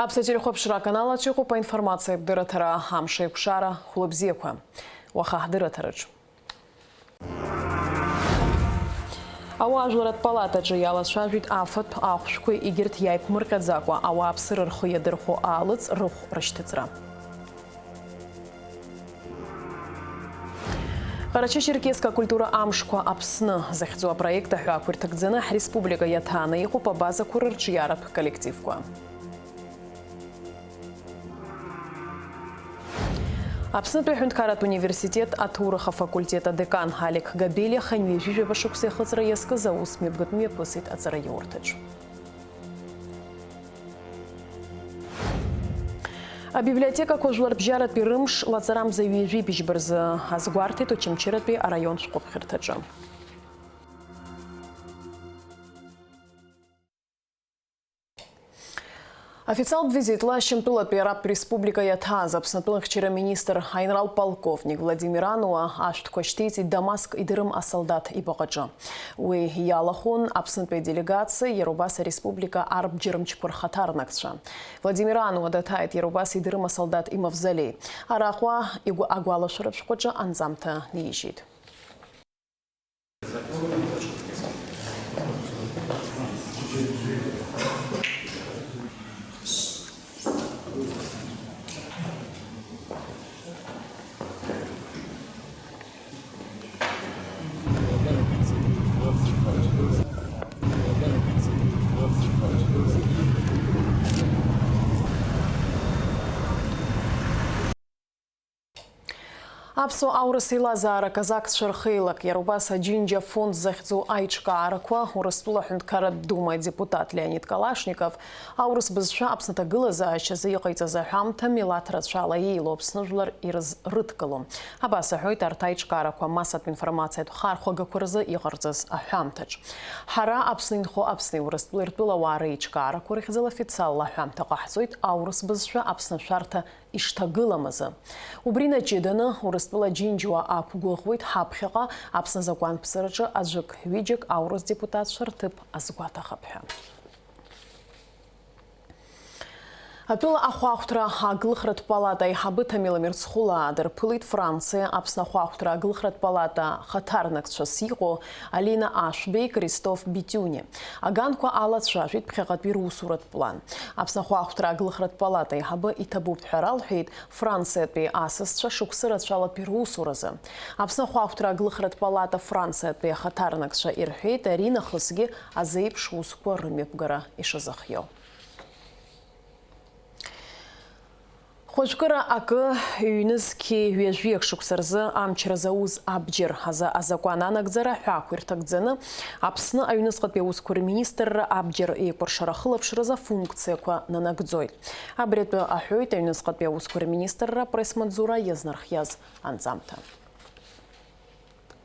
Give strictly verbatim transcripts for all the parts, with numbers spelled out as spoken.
Аԥсуа телехәаԥшра аканал аҿы иҟоуп аинформациатә дырраҭара, амш еиқәшара, хәлыбзиақәа. Уаха ҳдырраҭараҿ. Ауаажәларратә палатаҿы иалацәажәеит афатә ахәшәқәеи егьырҭ иааиԥмырҟьаӡакәа ауааԥсыра рхы иадырхәо аалыҵ рыхә рышьҭыҵра. Ҟарачы-Черкесск акультура амшқәа Аԥсны захьӡу апроект аҳәаақәа ирҭагӡаны ҳреспублика иаҭааны иҟоуп абазақәа рырҿиаратә коллективқәа. Аԥснытәи аҳәынҭқарратә университет аҭоурых афакультет адекан Алик Габелиа хынҩажәижәаба шықәса ихыҵра иазкыз аус мҩаԥгатә мҩаԥысит аҵараиурҭаҿ. Абиблиотекақәа жәларбжьаратәи рымш лаҵарамза ҩажәи быжьба рзы азгәарҭеит Очамчыратәи араион шәҟәыԥхьарҭаҿы. Официалтә визитла Шьамтәылатәи Арабтә Республика иаҭааз Аԥснытәылахьчара министр аинрал полковник Владимир Ануа ашәҭқәа шьҭеиҵеит Дамаск идырым асолдаҭ ибаҟаҿы. Уи иалахәын Аԥснытәи аделегациа, иара убас ареспублика арбџьармчқәа рхаҭарнакцәа. Владимир Ануа даҭааит иара убас идырым асолдаҭ имавзолеи. Араҟа игәы-, агәалашәара шәҟәаҿы анҵамҭа ниижьеит. Аԥсуа аурыс еилазаара аказакцәа рхеилак, иара убас Аџьынџьа афонд захьӡу аиҿкаарақәа, Урыстәыла аҳәынҭқарратә дума адепутат Леонид Калашников аурыс бызшәа Аԥсны аҭагылазаашьазы иҟаиҵаз аҳәамҭа милаҭ рацәала еилоу Аԥсны жәлар ирызрыдкылом. Абас аҳәоит арҭ аиҿкаарақәа массатә информациатә хархәагақәа рзы иҟарҵаз аҳәамҭаҿ. Ҳара Аԥсны инхо Аԥсни Урыстәылеи ртәылауаа реиҿкаарақәа рыхьӡала официалла аҳәамҭа ҟаҳҵоит аурыс бызшәа Аԥсны ашәарҭа ишҭагылам азы. Убри наҷыданы, Урыстәыла Џьынџьуа ақәгәыӷуеит ҳаԥхьаҟа Аԥсны азакәанԥҵараҿы аӡәык-ҩыџьак аурыс депутатцәа рҭыԥ азгәаҭахап ҳәа. Атәыла ахәаахәҭра аглыхратә палата аиҳабы Ҭамила Мирцхәылаа дырԥылеит Франциа Аԥсны ахәаахәҭра аглыхратә палата хаҭарнакцәас иҟоу Алина Ашәбеи Кристоф Битиуни. Аганқәа алацәажәеит ԥхьаҟатәи русуратә план. Аԥсны ахәаахәҭра аглыхратә палата аиҳабы иҭабуп ҳәа ралҳәеит Франциатәи асасцәа шықәсы рацәалатәи русуразы. Аԥсны ахәаахәҭра аглыхратә палата Франциатәи ахаҭарнакцәа ирҳәеит аринахысгьы азеиԥш усқәа рымҩаԥгара ишазыхиоу. Хәажәкыра акы, ҩнызқьи ҩажәиак шықәса рзы амчра зауз абџьар азы азакәан анагӡара ҳәаақәа ирҭагӡаны, Аԥсны аҩныҵҟатәи аусқәа рминистрра абџьар еикәыршара ахылаԥшразы афункциақәа нанагӡоит. Абри атәы аҳәоит аҩныҵҟатәи аусқәа рминистрра апресс-маҵзура иазнархиаз анҵамҭа.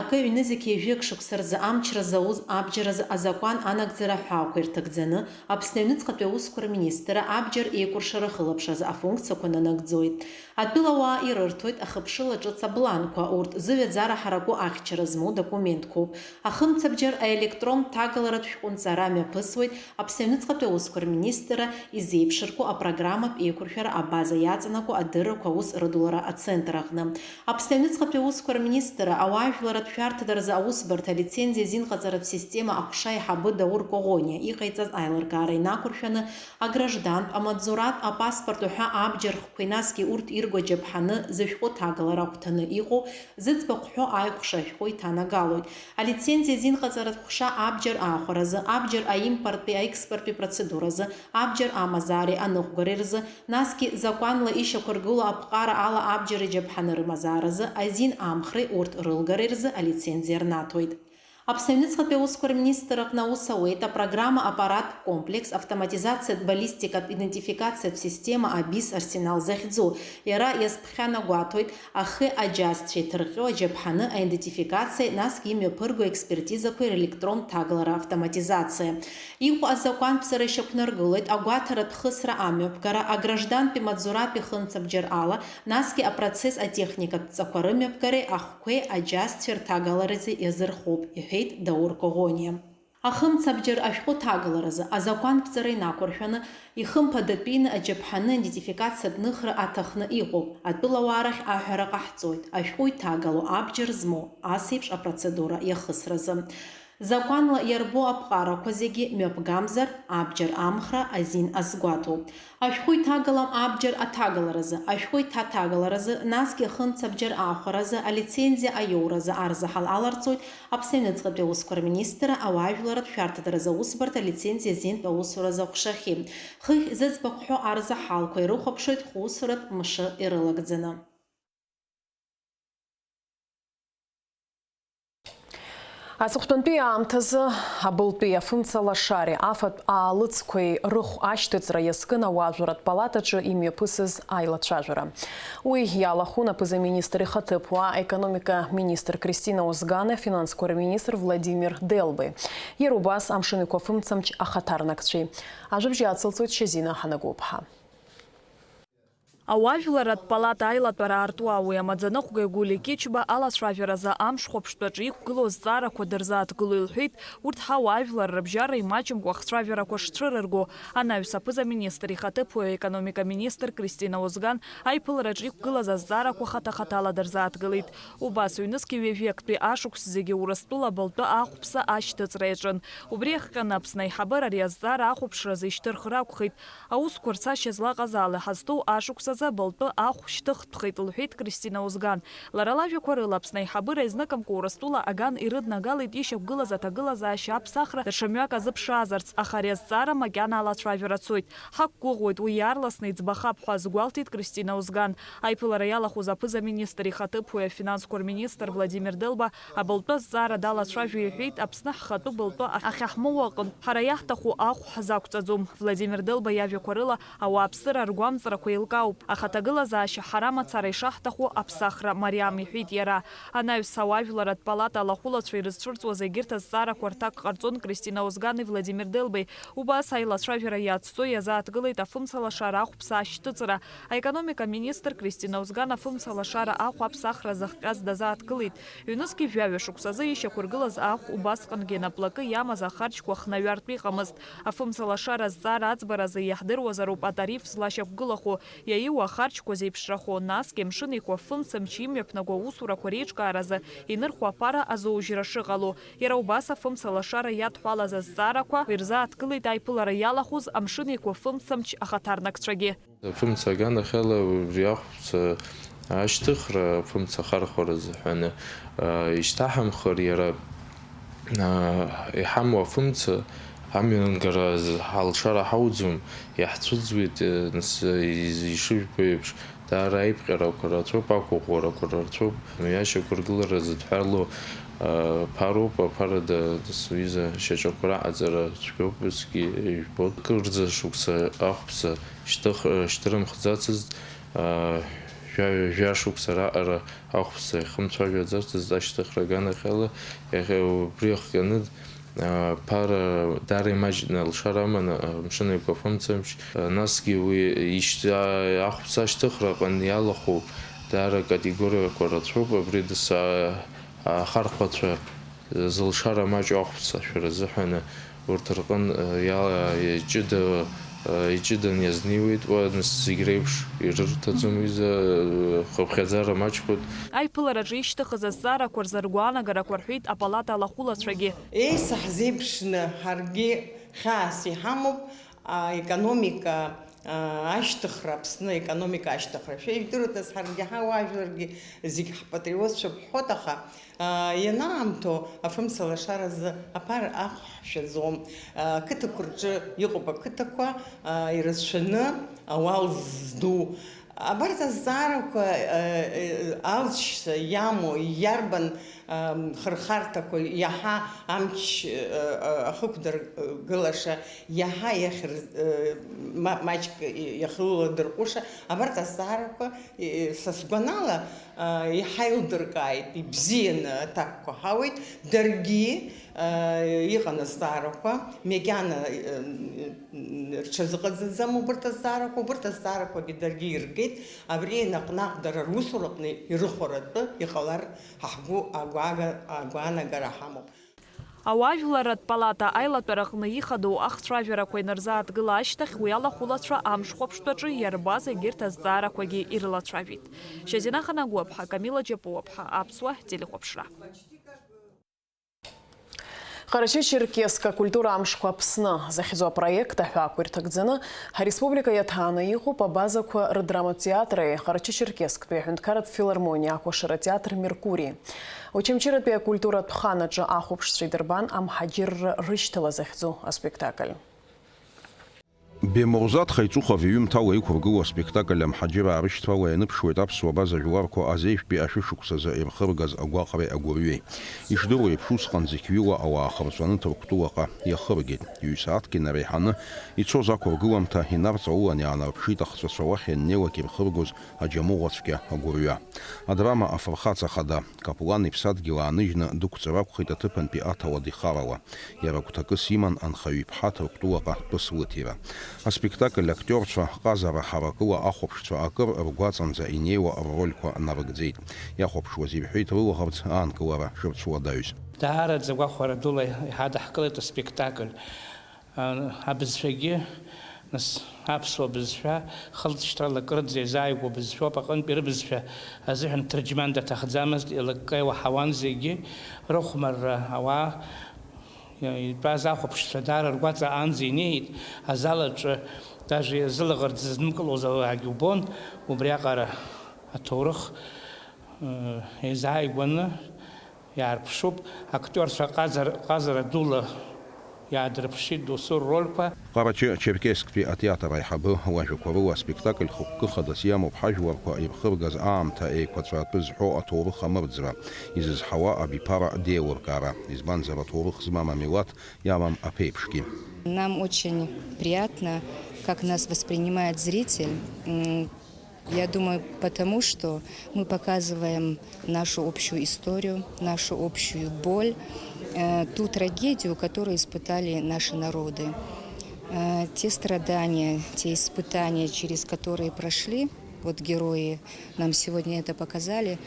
Акы, ҩнызқьи ҩажәиак шықәса рзы амчра зауз абџьар азы азакәан анагӡара ҳәаақәа ирҭагӡаны, Аԥсны аҩныҵҟатәи аусқәа рминистрра абџьар еикәыршара ахылаԥшразы афункциақәа нанагӡоит. Атәылауаа ирырҭоит ахыԥшыла ҿыц абланқәа, урҭ зыҩаӡара ҳараку ахьчара змоу документқәоуп. Ахымцабџьар аелектрон ҭагаларатә шәҟәынҵара мҩаԥысуеит Аԥсны аҩныҵҟатәи аусқәа рминистрра изеиԥшырку апрограмматә еиқәыршәара абаза иаҵанакуа адыррақәа аус рыдулара ацентр аҟны. Аԥсны аҩныҵҟатәи аусқәа рминистрра ауаажәларратә шәарҭадаразы аусбарҭа алицензиа азинҟаҵаратә система аҟәша аиҳабы Даур Коӷониа иҟаиҵаз аилыркаара инақәыршәаны, аграждантә, амаҵзуратә, апаспорт уҳәа абџьар хқәеи насгьы урҭ ирго аџьаԥҳаны зышәҟәы ҭагалара ахәҭаны иҟоу зыӡбахә ҳәо аиҟәша ашәҟәы иҭанагалоит. Алицензиа азинҟаҵаратә ҟәша абџьар аахәаразы, абџьар аимпорттәи аекспорттәи процедуразы, абџьар амазаареи аныҟәгареи рзы, насгьы закәанла ишьақәыргылоу аԥҟара ала абџьар иџьаԥҳаны рымазааразы, азин амхреи урҭ рылгареи рзы алицензиа рнаҭоит. Аԥсны аҩныҵҟатәи аусқәа рминистрра аҟны аус ауеит апрограмма аппараттә комплекс, автоматизациатә баллистикатә идентификациатә система АБИС Арсенал захьӡу. Иара иазԥхьанагәаҭоит ахи аџьазцәеи ҭырҟьо аџьаԥҳаны аидентификациеи, насгьы имҩаԥырго аекспертизақәеи релектронтә ҭагалара автоматизациа. Иҟоу азакәанԥҵара ишьақәнаргылоит агәаҭаратә хысра амҩаԥгара, аграждантәи маҵзуратәи хымцабџьар ала, насгьы апроцесс атехникатә ҵақәа рымҩаԥгареи ахқәеи аџьазцәеи рҭагаларазы иазырхоуп, иҳәеит Даур Коӷониа. Ахымцабџьар ашәҟәы ҭагаларазы азакәантә ҵара инақәыршәаны, ихымԥадатәины аџьаԥҳаны идентификациатә ныхра аҭахны иҟоуп, атәылауаа рахь аҳәара ҟаҳҵоит, ашәҟәы иҭагало абџьар змоу ас еиԥш апроцедура иахысразы. Закәанла иарбоу аԥҟарақәа зегьы мҩаԥгамзар, абџьар амхра азин азгәаҭоуп. Ашәҟәы иҭагалам абџьар аҭагаларазы, ашәҟәы иҭаҭагаларазы, насгьы ахымцабџьар аахәаразы алицензиа аиоуразы арзаҳал аларҵоит Аԥсны аҩныҵҟатәи аусқәа рминистрра ауаажәларратә шәарҭадаразы аусбарҭа алицензиа азинтә аусуразы аҟәшахьы. Хыхь зыӡбахә ҳәоу арзаҳалқәа ирыхәаԥшуеит хәусуратә мшы ирылагӡаны. Аҵыхәтәантәи аамҭазы абылтәи афымца лашареи афатә аалыҵқәеи рыхә ашьҭыҵра иазкын ауаажәларратә палатаҿы имҩаԥысыз аилацәажәара. Уи иалахәын аԥыза-министр ихаҭыԥуаа, аекономика министр Кристина Озгани, афинансқәа рминистр Владимир Делбеи. Иара убас амшын еиқәафымцамч ахаҭарнакцәеи. Ажәабжь ацылҵоит Шьазина Ҳанагәыԥҳа. Ауаажәларратә палата аилатәара аартуа уи амаӡаныҟәгаҩ Гәлиа Кьычба алацәажәаразы амш хәаԥштәаҿы иқәгылоу азҵаарақәа дырзааҭгыло илҳәеит, урҭ ҳауаажәлар рыбжьара имаҷымкәа ахцәажәарақәа шцәырырго, анаҩс аԥыза-министр ихаҭыԥуаҩ аекономика министр Кристина Озган аиԥылараҿы иқәгылаз азҵаарақәа хаҭа-хаҭала дырзааҭгылеит. Убас ҩнызқьи ҩажәи актәи ашықәс зегьы Урыстәыла абылтәы ахәԥса ашьҭыҵра иаҿын. Убри иахҟьаны Аԥсны аиҳабыра ари азҵаара ахәаԥшразы ишьҭырхыр акәхеит. Аусқәа рцашьа злаҟаз ала иҳазҭоу ашықәс азы абылтәы ахә шьҭыхтәхеит, лҳәеит Кристина Озган. Лара лажәақәа рыла, Аԥсны аиҳабыра изныкымкәа Урыстәыла аган ирыднагалеит ишьақәгылаз аҭагылазаашьа аԥсахра даҽа мҩак азыԥшаазарц, аха ари азҵаара макьана алацәажәара цоит. Ҳақәгәыӷуеит, уи иаарласны иӡбахап ҳәа азгәалҭеит Кристина Озган. Аиԥылара иалахәыз аԥыза-министр ихаҭыԥуаҩ афинансқәа рминистр Владимир Делба абылтәы азҵаара далацәажәо иҳәеит, Аԥсны ҳхатәы былтәы ахьаҳмоуа аҟынтә ҳара иаҳҭаху ахә ҳзақәҵаӡом. Владимир Делба иажәақәа рыла, ауааԥсыра ргәамҵрақәа еилкаауп, аха аҭагылазаашьа ҳара мацара ишаҳҭаху аԥсахра мариам, иҳәеит иара. Анаҩс ауаажәларратә палата алахәылацәа ирызцәырҵуаз егьырҭ азҵаарақәа рҭак ҟарҵон Кристина Озгани Владимир Делбеи. Убас аилацәажәара иацҵо иазааҭгылеит афымцалашара ахәԥса ашьҭыҵра. Аекономика министр Кристина Озган афымцалашара ахә аԥсахра зыхҟьаз дазааҭгылеит. Ҩнызқьи жәаҩа шықәсазы ишьақәыргылаз ахә убасҟангьы наплакы иамаз ахарџьқәа хнаҩартә иҟамызт. Афымцалашара азҵаара аӡбаразы иаҳдыруазароуп атариф злашьақәгылахо, иаиуа ахарџьқәа зеиԥшрахо, насгьы амшын еиқәафымцамч имҩаԥнаго аусурақәа реиҿкааразы инырхуа аԥара азоужьра шыҟало. Иара убас афымцалашара иадҳәалаз азҵаарақәа ирзааҭгылеит аиԥылара иалахәыз амшын еиқәафымцамч ахаҭарнакцәагьы. Афымца аганахьала убри ахәԥса ашьҭыхра, афымца ахархәара азыҳәаны, а, ишьҭаҳамхыр, иара, а, иҳамоу афымца амҩангара азы ҳалшара ҳауӡом, иаҳцәыӡуеит, э, нас, э, из-, ишыжәбо еиԥш, даара аиԥҟьарақәа рацәоуп, ақәыӷәӷәарақәа рацәоуп, мҩашьақәыргылара зыдҳәалоу, а, ԥароуп, аԥарада, нас, уҩыза шьаҿақәа раҟаҵара цәгьоуп, усгьы ижәбоит. Кырӡа шықәса ахәԥса шьҭых-, шьҭырымхӡацызт, аа, жәа-, жәа шықәса раҟара ахәԥса ихымцәажәаӡацызт ашьҭыхра аганахьала, иахьа убри иахҟьаны, аа, ԥара даара имаҷны алшара аман, аа, амшын еиқәафымцамч, аа, насгьы уи ишьҭ-, аа, ахәԥса ашьҭыхраҟны иалахәу даара акатегориақәа рацәоуп, абри дас-, аа, ахархәацәа зылшара маҷу ахәԥса ашәара азыҳәаны урҭ рҟын, э, иала-, иҷыда-, э, иҷыданы иазнеиуеит, уа, нас, зегь реиԥш ирырҭаӡом, иза, э, хыԥхьаӡара маҷхоит. Аиԥылараҿы ишьҭыхыз азҵаарақәа рзы ргәаанагарақәа рҳәеит апалата алахәылацәагьы. Еисаҳзеиԥшны ҳаргьы хьаас иҳамоуп, аекономика, а, ашьҭыхра, Аԥсны аекономика ашьҭыхра. Шәа ижәдыруеит, нас, ҳаргьы ҳауаажәларгьы зегь ҳпатриотцәа бҳәоит, аха, а, ианаамҭоу афымца лашаразы аԥара ахәҳшәаӡом. А, ақыҭақәа рҿы иҟоуп ақыҭақәа, а, ирацәаны ауал зду. Абарҭ азҵаарақәа, э, э, алҵшьа иамоу, иарбан, ам, хырхарҭақәа, иаҳа амч, э, э, ахықәдыргылаша, иаҳа иахьыр-, э, ма-, маҷк иахьыладырҟәыша, абарҭ азҵаарақәа, э, са сгәанала, э, иаҳа еилдыркааит, ибзианы аҭакқәа ҳауеит, даргьы, э, иҟан азҵаарақәа, макьана, э, рҽазыҟаҵаӡам убарҭ азҵаарақәа, убарҭ азҵаарақәагьы даргьы иргеит, абри наҟ-наҟ дара русураҟны ирыхәаратәы иҟалар ҳа ҳгәы агәага-, агәаанагара ҳамоуп. Ауаажәларратә палата аилатәараҟны ихадоу ахцәажәарақәа инарзааҭгыла ашьҭахь, уи алахәылацәа амшхәаԥштәаҿы иарбаз егьырҭ азҵаарақәагьы ирылацәажәеит. Шьазина Ханагәаԥҳа, Камила Џьапуаԥҳа, Аԥсуа телехәаԥшра. Ҟарачы-Черкесск акультура амшқәа Аԥсны захьӡу апроект аҳәаақәа ирҭагӡаны, ҳареспублика иаҭааны иҟоуп абазақәа рдраматә театри Ҟарачы-Черкесктәи аҳәынҭқарратә филармониа акәашара театр Меркурии. Очамчыратәи акультуратә хан аҿы ахәаԥшцәа идырбан Амҳаџьырра рышьҭала захьӡу аспектакль. Бемурзаҭ Хаиҵыхәов иҩымҭала иқәыргылоу аспектакль Амҳаџьыраа рышьҭрала ианыԥшуеит аԥсуа абаза жәларқәа азеижәтәи ашәышықәсазы ирхыргаз агәаҟреи агәырҩеи. Ишдыру еиԥш, усҟан зықьҩыла ауаа хырҵәаны Ҭырқәтәылаҟа иахыргеит. Ҩ-сааҭк инареиҳаны ицоз ақәыргыламҭа инарҵаулан иаанарԥшит ахҵәацәа уахь ианнеилак ирхыргоз аџьамыӷәацәгьа агәырҩа. Адрама афырхаҵа хада, Каплан иԥсадгьыл ааныжьны дықәҵыр акәхеит аҭыԥантәи аҭауад ихарала. Иара гәҭакыс иман анхаҩ иԥҳа Ҭырқәтәылаҟа тәыс лыҭира. Аспектакль актиорцәа ҟазара ҳаракыла ахәаԥшцәа акыр ргәаҵанӡа инеиуа ррольқәа нарыгӡеит. Иахәаԥшуаз ирҳәеит рылаӷырӡ аанкылара шырцәуадаҩыз. Даараӡа гәахәара дула иҳадаҳкылеит аспектакль. Абызшәагьы, нас, аԥсуа бызшәа, хылҵшьҭрала акырӡа иазааигәоу бызшәоуп, аҟынтәи рыбызшәа азыҳәан ҭырџьман даҭахӡамызт, еилыкка иуаҳауан зегьы, рыхәмарра ауаа итәаз ахәаԥшцәа даара ргәаҵа аанӡа инеит, азал аҿы даже зылаӷырӡ знымкылоз ауаагьы убон, убриаҟара аҭоурых, э, еизааигәаны иаарԥшуп, актиорцәа ҟазар-, ҟазара дула иаадырԥшит досу ррольқәа. Ҟарачы-Черкессктәи атеатр аиҳабы лажәақәа рыла аспектакль хықәкы хадас иамоуп ҳажәларқәа ирхыргаз аамҭа еиқәаҵәа атәы зҳәо аҭоурых амырӡра, изызҳауа абиԥара деилыркаара, избанзар аҭоурых змам амилаҭ иамам аԥеиԥшгьы. Нам очень приятно, как нас воспринимает зритель. М, Я думаю, потому что мы показываем нашу общую историю, нашу общую боль, э, ту трагедию, которую испытали наши народы. Э, те страдания, те испытания, через которые прошли, вот герои нам сегодня это показали,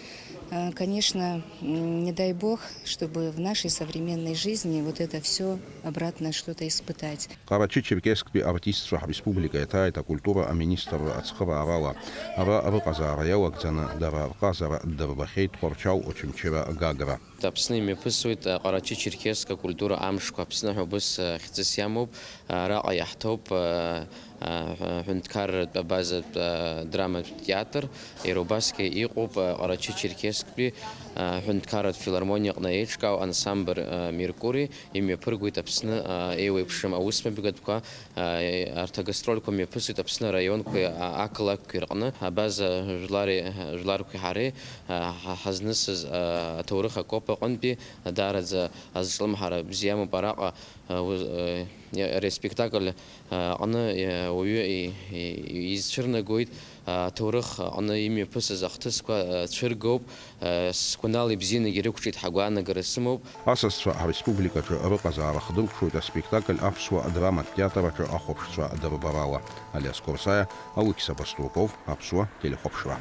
э, конечно, м, не дай бог, чтобы в нашей современной жизни вот это всё обратно что-то испытать. Ҟарачы-Черкессктәи артистцәа ҳреспублика иаҭааит акультура аминистрра ацхыраарала. Ара рыҟазаара иалагӡаны, дара рҟазара ддырбахьеит Тҟәарчал, Очамчыра, Гагра. Аԥсны имҩаԥысуеит, а, Ҟарачы-Черкесск акультура амшқәа Аԥсны ҳәа убыс, а, хьӡыс иамоуп. Араҟа иаҳҭоуп, а, а, ҳәынҭқарратә абазатә, а, драматә театр, иара убасгьы иҟоуп, а, Ҟарачы-Черкессктәи, а, ҳәынҭқарратә филармониа аҟны еиҿкаау ансамбль, а, Меркури. Имҩаԥыргоит Аԥсны, а, еиуеиԥшым аусмҩаԥгатәқәа, а, арҭ агастрольқәа мҩаԥысуеит Аԥсны араионқәеи, а, ақалақьқәеи рҟны. Абаза жәлари, жәларқәеи ҳареи, а, ҳа-, ҳазнысыз, а, аҭоурых акоуп аҟынтәи, даараӡа азҿлымҳара бзиа амоуп араҟа, а, уз-, а, ари аспектакль, а, аҟны, а, уаҩы и-, и-, изцәырнагоит. Аҭоурых аҟны имҩаԥысыз ахҭысқәа, э, цәыргоуп, э, сгәанала ибзианагьы ирықәҿиеит ҳәа агәаанагара сымоуп. Асасцәа ҳреспубликаҿы рыҟазаара хдыркәшоит аспектакль аԥсуа драматә театр аҿы ахәаԥшцәа дырбарала. Алиас Қорсаиа, Алықьса Баструков, Аԥсуа телехәаԥшра.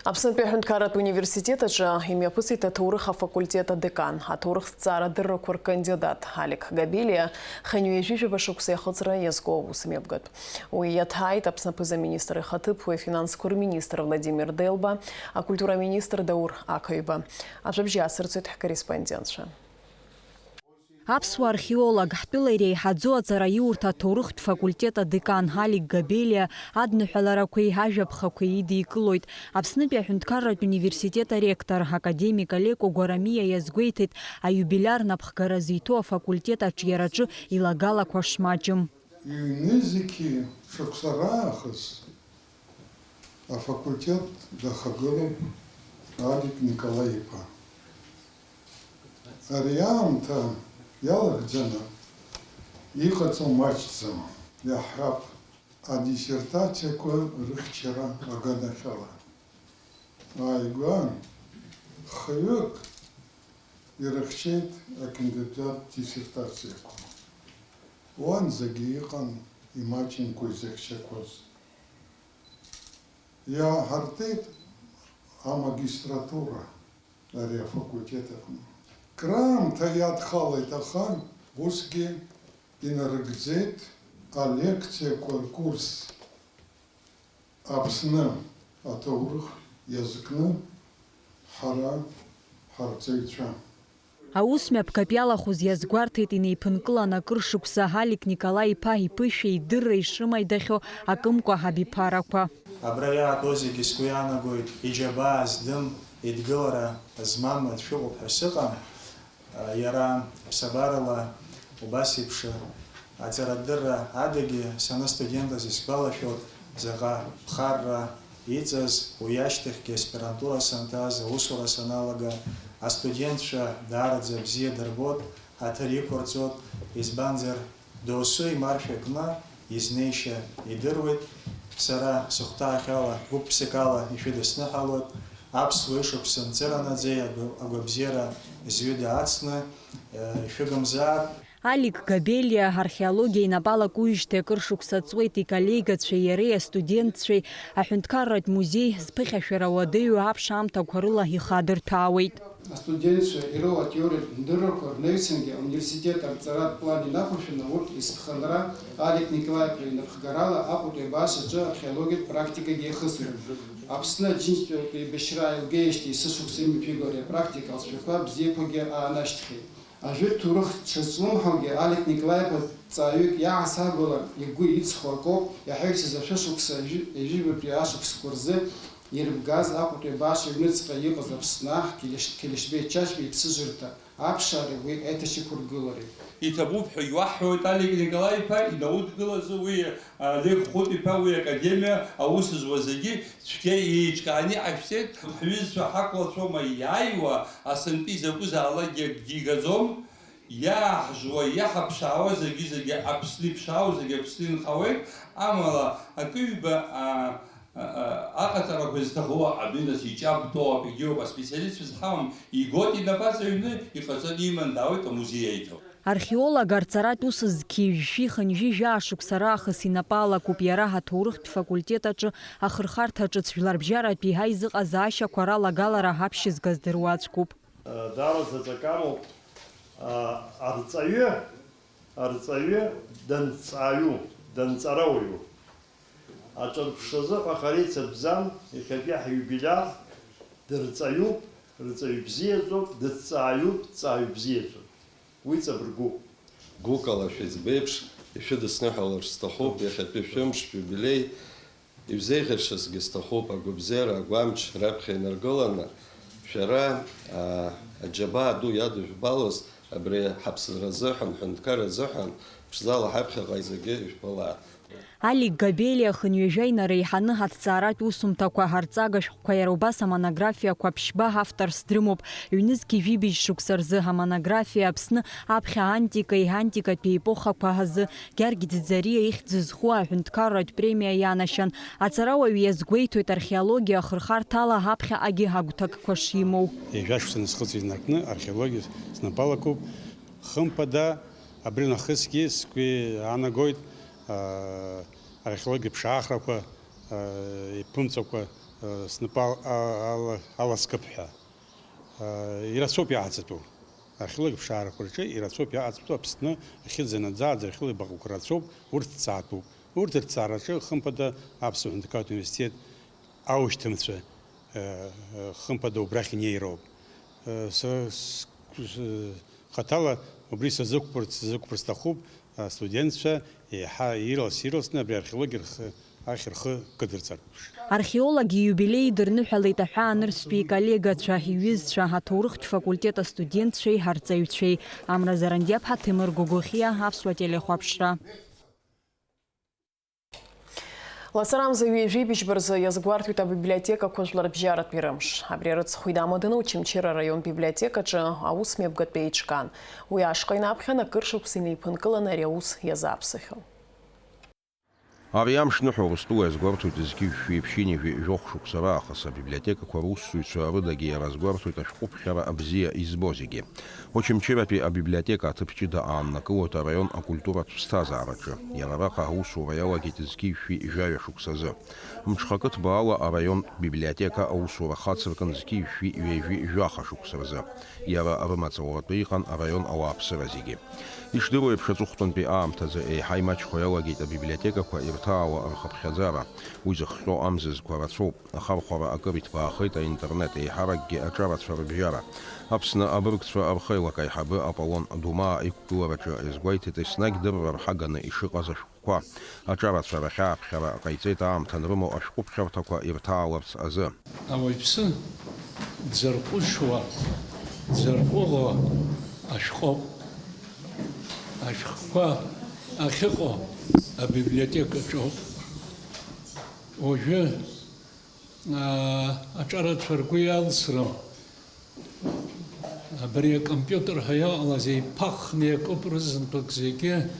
Аԥснытәи аҳәынҭқарратә университет аҿы имҩаԥысит аҭоурых афакультет адекан, аҭоурыхҭҵаара адыррақәа ркандидат Алик Габелиа, хынҩажәижәаба шықәса иахыҵра иазку аусмҩаԥгатә. Уи иаҭааит Аԥсны аԥыза-министр ихаҭыԥуаҩ, афинансқәа рминистр Владимир Делба, акультура аминистр Даур Ақаҩба. Ажәабжь иацырҵоит ҳкорреспондентцәа. Аԥсуа археолог, ҳтәыла иреиҳаӡоу аҵараиурҭа аҭоурыхтә факультет адекан Алик Габелиа адныҳәаларақәеи ажәаԥхақәеи идикылоит. Аԥснытәи аҳәынҭқарратә университет аректор, академик Алеко Гәарамиа иазгәеиҭеит, аиубилиар напхгара зиҭоу афакультет аҿиараҿы илагалақәа шмаҷым. Ҩнызқьи шықәса раахыс афакультет дахагылоуп Алик Николаи-иԥа. Ари аамҭа иалагӡаны иҟаҵоу маҷӡам, иаҳҳәап, адиссертациақәа рыхьчара аганахьала. Ааигәа хҩык ирыхьчеит акандидат диссертациақәа. Уанӡагьы иҟан имаҷымкәа изыхьчақәаз. Иааҳартит амагистратура. ари афакультет аҟны. Краамҭа иадхалеит, аха усгьы инарыгӡеит алекциақәа ркурс Аԥсны аҭоурых иазкны ҳара ҳарҵаҩцәа. Аус мҩаԥгатә иалахәыз иазгәарҭеит инеиԥынкылан акыр шықәса Алик Николаи-иԥа иԥышәеи идырра ишрымаидахьоу акымкәа ҳабиԥарақәа. Абра иаатәоу зегьы сгәы иаанагоит иџьабаа здым идгылара змам аӡә шәыҟоуп ҳәа сыҟам. Иара ԥсабарала убас еиԥш аҵарадырра адагьы саныстудентыз исгәалашәоит, заҟа ԥхарра иҵаз, уи ашьҭахьгьы аспирантура санҭаз, аусура саналага, астудентцәа даараӡа бзиа дырбоит, ҳаҭыр иқәырҵоит, избанзар, досу имаршәа кны изнеишьа идыруеит. Сара сыхәҭаахьала, гәык-ԥсыкала ишәыдысныҳәалоит, аԥсуа ишықәса нҵыранаӡеи агәа-, агәабзиара зҩыда ацны, э, ишәыгымзаап. Алик Габелиа археологиа инапы алакуижьҭеи акыр шықәса ҵуеит, иколлегацәеи иареи астудентцәеи аҳәынҭқарратә музеи зԥыхьашәара уадаҩу аԥшаамҭақәа рыла ихадырҭәаауеит. Астудентцәа ирылоу атеориатә дыррақәа рнаҩсангьы ауниверситет арҵаратә план инақәыршәаны урҭ есԥхынра Алик Николаи-иԥа инапхгарала Аҟәатәи абааш аҿы археологиатә практикагьы иахысуеит. Аԥсны Аџьынџьтәылатә еибашьра аилгеижьҭеи есышықәса имҩаԥиго ари апрактика алҵшәақәа бзиақәагьы аанашьҭхьеит. Ажәытә ҭоурых дшазҿлымҳаугьы, Алик Николаи-иԥа ҵааҩык иаҳасабала игәы иҵхо акоуп, иаҳаҩсыз ашәышықәса ҩажәи-, ҩажәижәабатәи ашықәсқәа рзы ирыбгаз Аҟәатәи абааш аҩныҵҟа иҟаз Аԥсны аҳ Келеш-, Келешбеи Чачба иԥсыжырҭа аԥшаареи уи аиҭашьақәыргылареи. Иҭабуп ҳәа иуаҳҳәоит, Алик Николаи-иԥа, инаудгылазы уи, Олег Хәыт-иԥа, уи академиа аус зуа зегьы цәгьа еиҿкааны иҟашәҵеит. Ҳҩызцәа ҳақәлацәоума иааиуа, асынтәи закәызаалакгьы акгьы игаӡом. Иааҳжуа, иаҳаԥшаауа зегьы-зегьы Аԥсны иԥшаау, зегьы Аԥсны инхауеит, амала акы-ҩба, а, а, а, аҟаҵарақәа зҭаху абинас иҷабтәоуп, егьиуп, аспециалистцәа зҳамам, игоит инапаҵаҩны, иҟаҵаны иман даауеит амузеи аиҭо. Археолог арҵаратә ус зқьи жәшәи хынҩажәи жәаа шықәса раахыс инапы алакуп, иара аҭоурыхтә факультет аҿы ахырхарҭа ҿыц жәларбжьаратәи аизыҟазаашьақәа ралагалара аԥшьызгаз дыруаӡәкуп. Даараӡа аҵакы амоуп, арҵаҩы, арҵаҩы данҵааҩу, данҵарауаҩу. Аҿырԥшразы ҳәа хара ицатәӡам, иахьатәи ҳиубилиар дырҵаҩуп, рҵаҩ бзиаӡоуп, дыҭҵааҩуп, дҵааҩ бзиаӡоуп. Уи ҵабыргуп. Гәыкала шәыӡбеиԥш ишәыдысныҳәалар сҭахуп, иахьатәи шәымш, шәиубилеи, Ибзеиӷьаршьазгьы сҭахуп, агәабзиара, агәамч раԥхьа инаргыланы, шәара, аа, аџьабаа ду иадыжәбалаз, абри ҳаԥсра азыҳәан, ҳҳәынҭқарра азыҳәан, ԥшӡала ҳаԥхьаҟа зегьы ижәбалааит. Алик Габелиа хынҩажәа инареиҳаны аҭҵааратә усумҭақәа, арҵага шәҟәқәа, иара убас амонографиақәа ԥшьба авторс дрымоуп. Ҩнызқьи жәибжь шықәса рзы амонографиа Аԥсны аԥхьа антикеи антикатәи епохақәа азы Гьаргь Ӡиӡариа ихьӡ зху аҳәынҭқарратә премиа ианашьан. Аҵарауаҩ иазгәеиҭоит археологиа ахырхарҭала аԥхьаҟагьы агәҭакқәа шимоу. Ҩажәа шықәса насхыҵ инаркны археологиа снапы алакуп. Хымԥада, абри нахысгьы сгәы иаанагоит, аа, археологиатә ԥшаахрақәа, аа, иԥымҵәақәа, аа, снапы ал-, а-, ала-, аласкып ҳәа. Ирацәоуп иааӡатәу. Археологиатә ԥшаарақәа рҿы ирацәоуп иааӡатәу, Аԥсны ахьыӡ анаӡааӡа археологиатә баҟақәа рацәоуп, урҭ ҭҵаатәуп. Урҭ рҭҵаараҿы, хымԥада, Аԥсуа ҳәынҭқарратә университет аушьҭымҭацәа, э, э, хымԥада, убрахь инеироуп. Э, са с-, с-, хаҭала убри сазықәԥырц, сазықәԥыр сҭахуп, астудентцәа еиҳа ирылас-ирыласны абри археологиа рхы, ахь рхы кыдырҵартә. Археолог ииубилеи идырныҳәалеит аҳәаанырцәтәи иколлегацәа, иҩызцәа, аҭоурыхтә факультет астудентцәеи арҵаҩцәеи. Амра Зарандиаԥҳа, Ҭемыр Гогохиа, Аԥсуа телехәаԥшра. Ласарамза ҩажәи быжьба рзы иазгәарҭоит абиблиотекақәа жәларбжьаратәи рымш. Абри арыцхә идамаданы Очамчыра араион библиотекаҿы аус мҩаԥгатәи еиҿкаан. Уи ашҟа инаԥхьан акыр шықәса инеиԥынкыланы ари аус иазааԥсахьоу. Ари амш ныҳәа Урыстәыла иазгәарҭоит зқьи жәшәи ԥшьынҩажәи жәохә шықәса раахыс абиблиотекақәа русзуҩцәа рыдагьы иара азгәарҭоит ашәҟәыԥхьара абзиа избо зегьы. Очамчыратәи абиблиотека аҭыԥ ҷыда ааннакылоит араион акультуратә ԥсҭазаараҿы. Иара араҟа аусура иалагеит зқьи жәшәи жәаҩа шықәсазы. Мҽхакы ҭбаала араионтә библиотека аусура хацыркын зқьи жәшәи ҩажәи жәаха шықәса рзы. Иара рымаҵ ауратәы иҟан араион ауааԥсыра зегьы. Ишдыру еиԥш, аҵыхәтәантәи аамҭазы еиҳа имаҷхо иалагеит абиблиотекақәа ирҭаауа рхыԥхьаӡара. Уи зыхҟьо амзызқәа рацәоуп. Ахархәара акыр иҭбаахеит аинтернет, еиҳаракгьы аҿарацәа рыбжьара. Аԥсны абыргцәа рхеилак аиҳабы Аполлон Думаа иқәгылараҿы иазгәеиҭеит, еснагь дырра рҳаганы ишыҟаз ашәҟәқәа. Аҿарацәа рахь ааԥхьара ҟаиҵеит аамҭа анрымоу ашәҟәыԥхьарҭақәа ирҭааларц азы. Ауаҩԥсы дзырҟәышуа, дзырҟәыӷо ашәҟәоуп. Ашәҟәқәа ахьыҟоу абиблиотекаҿоуп. Уажәы, аа, аҿарацәа ргәы иалсрым. Абри акомпиутер ҳәа иҟалаз еиԥахны иакуп рызынтәык зегьы.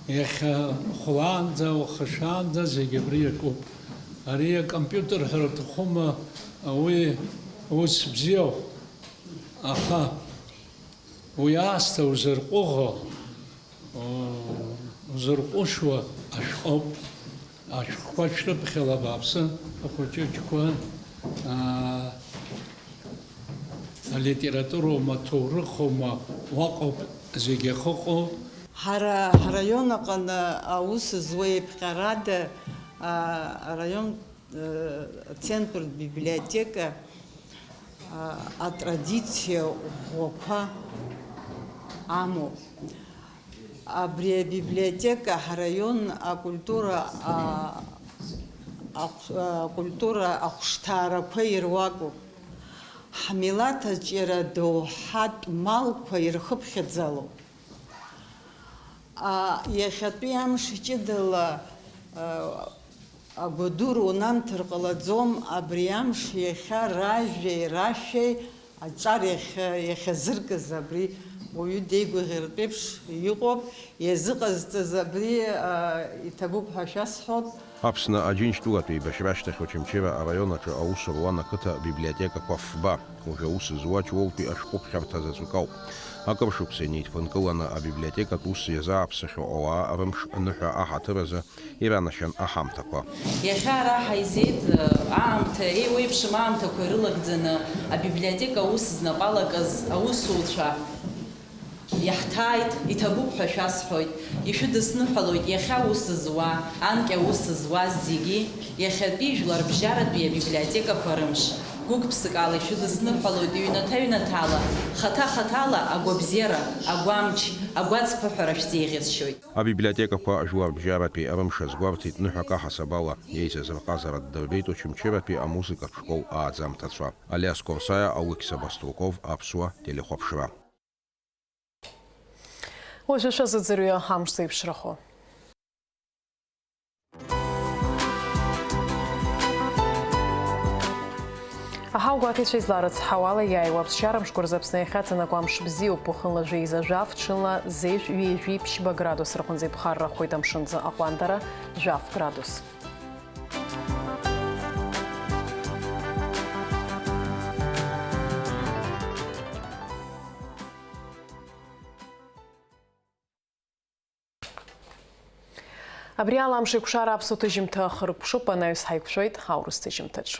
Иахьа хәлаанӡа, уаха шәаанӡа зегьы абри иакуп. Ари акомпиутер ҳәа рҭахума, уи ус бзиоуп, аха уи аасҭа узырҟәыӷо, узырҟәышуа ашәҟәоуп. Ашәҟәқәа шәрыԥхьала абааԥсы, ахәыҷыҷқәа, аа, алитературоума, аҭоурыхоума, уаҟоуп зегьы ахьыҟоу. Ҳара ҳраион аҟны аус зуа еиԥҟьарада, аа, араион, э, ацентртә библиотека, аа, атрадициа ӷәӷәақәа амоуп. Абри абиблиотека ҳраион акультура, а, ахә-, акультура ахәшҭаарақәа ируакуп. Ҳмилаҭ аҿиара доуҳатә малқәа ирхыԥхьаӡалоуп. А, иахьатәи амш ҷыдала, а, агәадура унамҭар ҟалаӡом, абри амш иахьа ражәеи рашәеи аҿар иахьа-, иахьазыркыз абри уаҩы деигәаӷьыртә еиԥш иҟоуп, иазыҟазҵаз абри, а, иҭабуп ҳәа шәасҳәоит. Аԥсны Аџьынџьтәылатә еибашьра ашьҭахь Очамчыра араион аҿы аус руан ақыҭа библиотекақәа фба. Уажәы аус зуа Ҷлоутәи ашәҟәыԥхьарҭа заҵәык ауп. Акыр шықәса инеидԥынкыланы абиблиотекатә ус иазааԥсахьоу ауаа рымш ныҳәа аҳаҭыр азы иранашьан аҳамҭақәа. Иахьа ара ҳаизеит, э, аамҭа, еиуеиԥшым аамҭақәа ирылагӡаны абиблиотека аус знапы алакыз аусуцәа иаҳҭааит, иҭабуп ҳәа шәасҳәоит, ишәыдысныҳәалоит иахьа аус зуа, анкьа аус зуаз зегьы, иахьатәи жәларбжьаратәи абиблиотекақәа рымш. Гәык-ԥсыкала ишәыдысныҳәалоит ҩнаҭа-ҩнаҭала, хаҭа-хаҭала агәабзиара, агәамч, агәацԥыҳәара шәзеиӷьасшьоит. Абиблиотекақәа жәларбжьаратәи рымш азгәарҭеит ныҳәак аҳасабала, еизаз рҟазара ддырбеит Очамчыратәи амузыкатә школ ааӡамҭацәа. Алиас Корсаиа, Алықьса Баструков, Аԥсуа телехәаԥшра. Уажәы шәазыӡырҩы амш зеиԥшрахо. Аҳауагәаҭаҩцәа изларыцҳауала, иааиуа аԥсшьара мшқәа рзы Аԥсны иахьаҵанакуа амш бзиоуп, уахынла жәеиза жәаф, ҽынла зежә, ҩажәи ԥшьба градус рҟынӡа иԥхаррахоит, амшынӡы аҟәандара жәаф градус. Абри ала амш еиқәшара аԥсуа ҭыжьымҭа ахыркәшоуп, анаҩс ҳаиқәшәоит аурыс ҭыжьымҭаҿ.